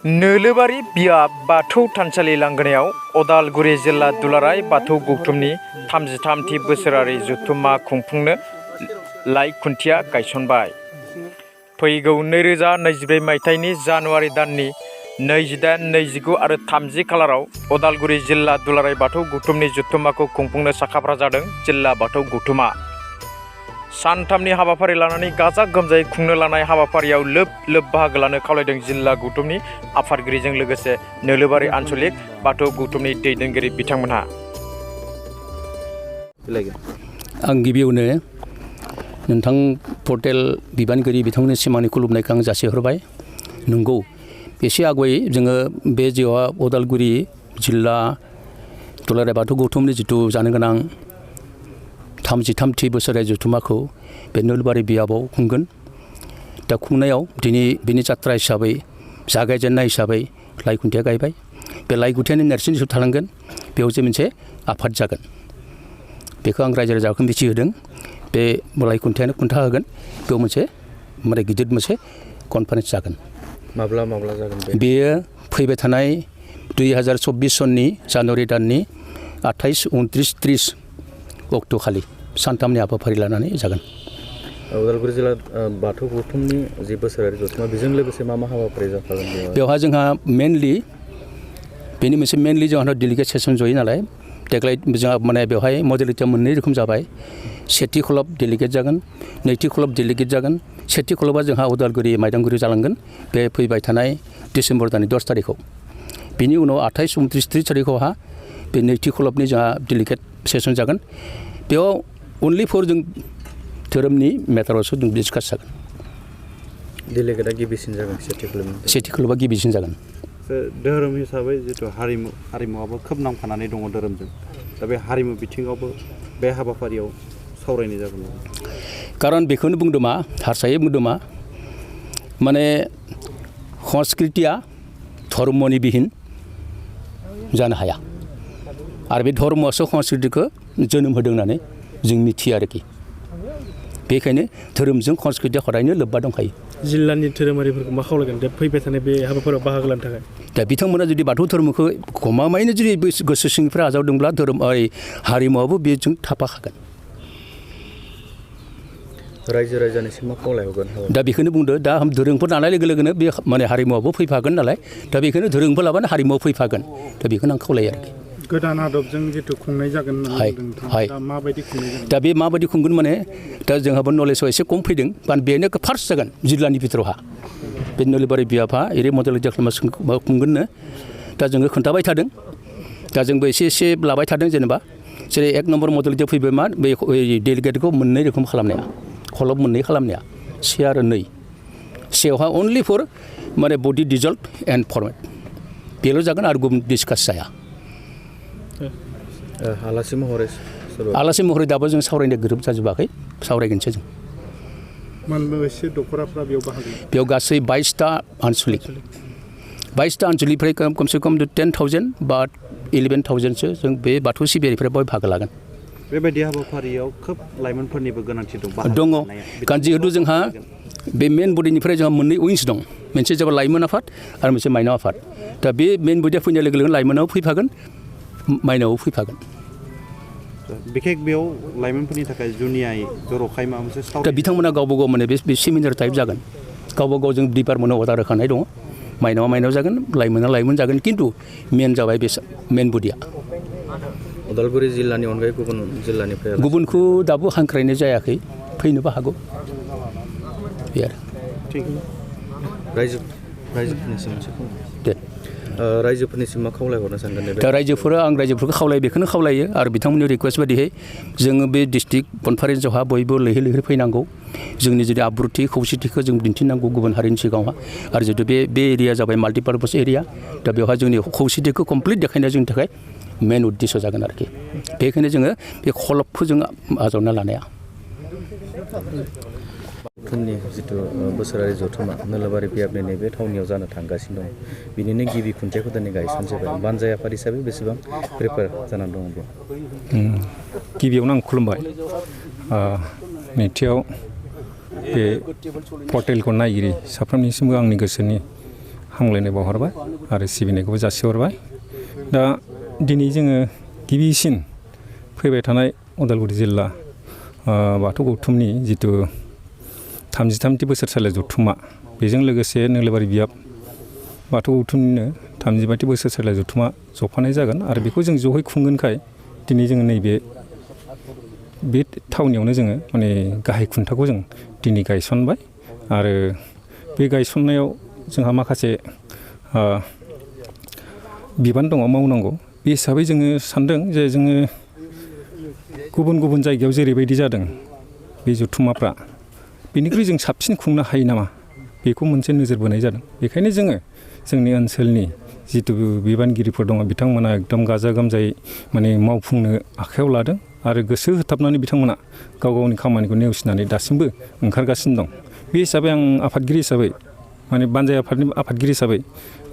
नोलोबारि बियाब बाथौ थानसालि लांगोनायाव उदालगुरि जिल्ला दुलाराय बाथौ गौथुमनि 33थि बोसोरारि जथुम्मा खुंफुंनो लाइ खुन्थिया गायसनबाय। फैगौ 2024 मायथाइनि जानुवारि दाननि 28, 29 आरो 30 खालाराव उदालगुरि जिल्ला दुलाराय बाथौ गौथुमनि जथुम्माखौ खुंफुंनो साखाफारा जादों जिल्ला बाथौ गौथुमा। सानथामनि हाबाफारि लानानै गाजा गोमजायै खुंनो लानाय हाबाफारियाव लोब लोब बाहागो लानो खावलायदों जिल्ला गौथुमनि आफादगिरिजों लोगोसे नोलोबारि आन्चलिक बाथौ गौथुमनि दैदेनगिरि बिथांमोनहा। आं गिबियावनो नोंथां पर्टेल बिबानगिरि बिथांमोननि सिमांनि खुलुमनायखौ आं जासिहरबाय। नंगौ एसे आगुयै जोङो बे जिउआ उदालगुरि जिल्ला दुलाराय बाथौ गौथुमनि जिथु जानो गोनां 33थि बोसोरारि जथुम्माखौ बे नोलोबारि बियाबाव खुंगोन। दा खुंनायाव दिनै बेनि जात्रा हिसाबै जागायजेननाय हिसाबै लाइ खुन्थिया गायबाय। बे लाइ खुन्थियानि नेरसोन हिसाबै थालांगोन। बेयाव जे मोनसे आफाद जागोन बेखौ आं रायजो राजाखौ मिथिहोदों। बे लाइ खुन्थियानो खुन्था होगोन। बेयाव मोनसे गिदिर मोनसे कनफारेन्स जागोन। माब्ला जागोन बेयो फैबाय थानाय 2024 सननि जानुवारि दाननि 28, 29, 30 अक्ट'खालि सानथामनि हाबाफारि लानानै जागोन। उदालगुरि जिल्ला बाथौ गौथुमनि जि बोसोरारि जथुम्मा बेजों लोगोसे मा हाबाफारि जाफागोन बेवहाय जोंहा मेनलि जोंहा डेलिगेट सेसन जयो नालाय देग्लाय जोंहा बेवहाय मडेलिटिया मोननै रोखोम जाबाय। सेथि खलब डेलिगेट जागोन, नैथि खलब डेलिगेट जागोन। सेथि खलबा जोंहा उदालगुरि माइदांगुरि जालांगोन बे फैबाय थानाय डिसेम्बर दाननि 10 तारिखआव। बिनि उनाव 28, 29, 30 तारिखआवहा बे नैथि खलबनि जोंहा डेलिगेट सेसन जागोन। बेयाव अनलि फर जों धोरोमनि मेटारावसो जों डिसकास जागोन। डेलिगेटआ गिबिसिन जागोन सेथि खलबा गिबिसिन जागोन। धोरोम हिसाबै जिथु हारिमुआबो खोब नांफानानै दङ धोरोमजों। दा बे हारिमु बिथिङावबो बे हाबाफारियाव सावरायनाय जागोन। कारन बेखौनो बुंदों मा हारसायै बुंदों मा संस्कृतिया धर्मनि बिहिन जानो हाया आरो बे धर्मआसो संस्कृतिखौ जोनोम होदों होननानै जों मिथियो आरोखि। बेखायनो धोरोमजों संस्कृतिया हदायनो लोब्बा दंखायो। जिल्लानि धोरोमारिफोरखौ मा खावलायगोन दा फैबाय थानाय बे हाबाफारियाव बाहागो लानो थाखाय? दा बिथांमोना जुदि बाथौ धर्मखौ गमामायैनो जुदि गोसो सिंनिफ्राय आजावदोंब्ला हारिमुआबो बेजों थाफाखागोन। रायजो राजानिसिम मा खावलायहरगोन? दा बेखौनो बुंदो दा धोरोमफोर लानाय लोगो लोगोनो बे हारिमुआबो फैफागोन नालाय। दा बेखौनो धोरोमफोर लाबानो हारिमुआव फैफागोन। दा बेखौनो आं खावलायो आरोखि। गोदान आदबजों जिथु खुंनाय जागोन दा माबायदि खुंनाय जागोन? दा बे माबायदि खुंगोन दा जोंहाबो नलेजआ एसे खम फैदों। बेनो फार्स्ट जागोन जिल्लानि बिथोरावहा बे नोलोबारि बियाबा एरै मडेल खुंगोननो। दा जोङो खोन्थाबाय थादों। दा जोंबो एसे लाबाय थादों। जेरै 1 नम्बर मडेल फैबाय मा बे डेलिगेटखौ मोननै रोखोम खालामनाया, खलब मोननै खालामनाया, से आरो 2। सेयावहा only for body dissolve and format बेल' जागोन आरो गुबुन डिसकास जाया। आलासि महरै दाबो जों सावरायनो गोरोब जाजोबाखै। सावरायगोनसो जों। मोनबेसे दख'राफ्रा बेयाव बाहागो? बेयाव गासै 22टा आन्चलिक 22टा आन्चलिकनिफ्राय खमसे खम 10,000 बा 11,000सो जों बे बाथौ सिबियारिफ्रा बेवहाय बाहागो लागोन। बेबायदि हाबाफारियाव खोब लाइमोनफोरनिबो गोनांथि दं। जिहेतु जोंहा बे मेन बडिनिफ्राय जोंहा मोननै उइंस दं। मोनसे जाबाय लाइमोन आफाद आरो मोनसे माइनाव आफाद। दा बे मेन बडिया फैनाय लोगो लोगो लाइमोनाव फैफागोन, माइनावआव फैफागोन। बिखेक बेयाव लाइमोनफोरनि थाखाय जुनियायै जर'खायै माबा मोनसे दा बिथांमोना गावबा गाव बे सेमिनार टाइप जागोन। गावबा गाव जों डिपार्टमेन्टआव अर्डार होखानाय दङ। माइनावा माइनाव जागोन, लाइमोना लाइमोन जागोन। खिन्थु मेन जाबाय बे मेन बडिया। उदालगुरि जिल्लानि अनगायै गुबुन जिल्लानिफ्राय गुबुनखौ दाबो हांख्रायनाय जायाखै। फैनोबो हागौ बे आरो। रायजोफोरनिसिम मा खावलायहरनो सानगोन? दा आं रायजोफोरखौ बेखौनो खावलायो आरो बिथांमोननि रिकुवेस्ट बायदियै जोङो बे डिस्ट्रिक्ट कनफारेन्सआवहा बयबो लैहोर फैनांगौ। जोंनि जुदि आब्रुथि खौसेथिखौ जों दिन्थिनांगौ गुबुन हारिनि सिगाङावहा। आरो जितु बे एरिया जाबाय माल्टिपार्पस एरिया। दा बेवहाय जोंनि खौसेथिखौ कमप्लिट देखायनाया जोंनि थाखाय मेन उद्देश्य जागोन आरोखि। बेखायनो जोङो बे खलबखौ जों आजावना लानाया। गौथुमनि जिथु बोसोरारि जथुम्मा नोलोबारि बियाबनि नैबे थावनियाव जानो थांगासिनो दं। बिनिनो गिबि खुन्थियाखौ दिनै गायसनजोब्बाय। बानजाय आफाद हिसाबै बेसेबां प्रिपेयार जानानै दङ बेयाव? गिबियावनो आं खुलुमबाय। नैथियाव बे पर्टेलखौ नायगिरि साफ्रोमनिसिमबो आंनि गोसोनि हामलायनाय बावहरबाय आरो सिबिनायखौबो जासिहरबाय। दा दिनै जोङो गिबिसिन फैबाय थानाय उदालगुरि जिल्ला बाथौ गौथुमनि जिथु 33थि बोसोरसालि जथुम्मा बेजों लोगोसे नोलोबारि बियाब बाथौ गौथुमनिनो 35थि बोसोरसालि जथुम्मा जफानाय जागोन आरो बेखौ जों जयै खुंगोनखाय दिनै जोङो नैबे बे थावनियावनो जोङो माने गाहाय खुन्थाखौ जों दिनै गायसनबाय आरो बे गायसननायाव जोंहा माखासे बिबान दङ मावनांगौ। बे हिसाबै जोङो सानदों जे जोङो गुबुन गुबुन जायगायाव जेरैबायदि जादों बे जथुम्माफ्रा बेनिख्रुइ जों साबसिन खुंनो हायो नामा बेखौ मोनसे नोजोर बोनाय जादों। बेखायनो जोङो जोंनि ओनसोलनि जिथु बिबानगिरिफोर दङ बिथांमोना एकदम गाजा गोमजायै माने मावफुंनो आखायाव लादों आरो गोसो होथाबनानै बिथांमोना गाव गावनि खामानिखौ नेवसिनानै दासिमबो ओंखारगासिनो दं। बे हिसाबै आं आफादगिरि हिसाबै माने बानजाय आफादनि आफादगिरि हिसाबै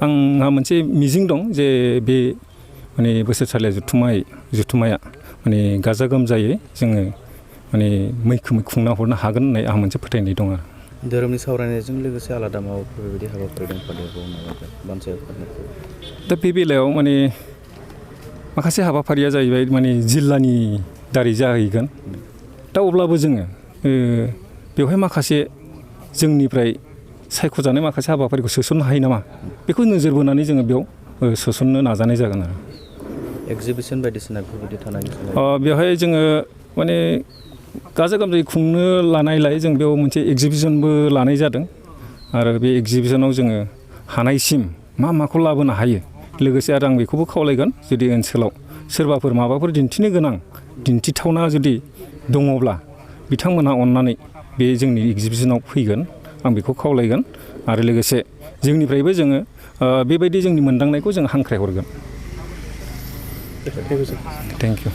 आंहा मोनसे मिजिं दं जे बे माने बोसोरसालिया जथुम्माया माने गाजा गोमजायै जोङो माने मैखोमै खुंना हरनो हागोन होननाय आंहा मोनसे फोथायनाय दं आरो। धोरोमनि सावरायनायजों लोगोसे आलादा माबाफोर बेबायदि हाबाफारि दंफादेरबावो नामा बानजाय आफादनिफ्राय? दा बे बेलायाव माने माखासे हाबाफारिया जाहैबाय माने जिल्लानि दारै जाहैगोन। दा अब्लाबो जोङो बेवहाय माखासे जोंनिफ्राय सायख'जानाय माखासे हाबाफारिखौ सोसननो हायो नामा बेखौ नोजोर बोनानै जोङो बेयाव सोसननो नाजानाय जागोन आरो। एक्जिबिसन बायदिसिना बेफोरबायदि थानायनि बेवहाय जोङो माने गाजा गोमजायै खुंनो लानायलाय जों बेयाव मोनसे एक्जिबिसनबो लानाय जादों आरो बे एक्जिबिसनाव जोङो हानायसिम मा माखौ लाबोनो हायो लोगोसे आरो आं बेखौबो खावलायगोन जुदि ओनसोलाव सोरबाफोर माबाफोर दिन्थिनो गोनां दिन्थिथावना जुदि दङब्ला बिथांमोनहा अननानै बे जोंनि एक्जिबिसनाव फैगोन आं बेखौ खावलायगोन आरो लोगोसे जोंनिफ्रायबो जोङो बेबायदि जोंनि मोनदांनायखौ जों हांख्रायहरगोन। Thank you.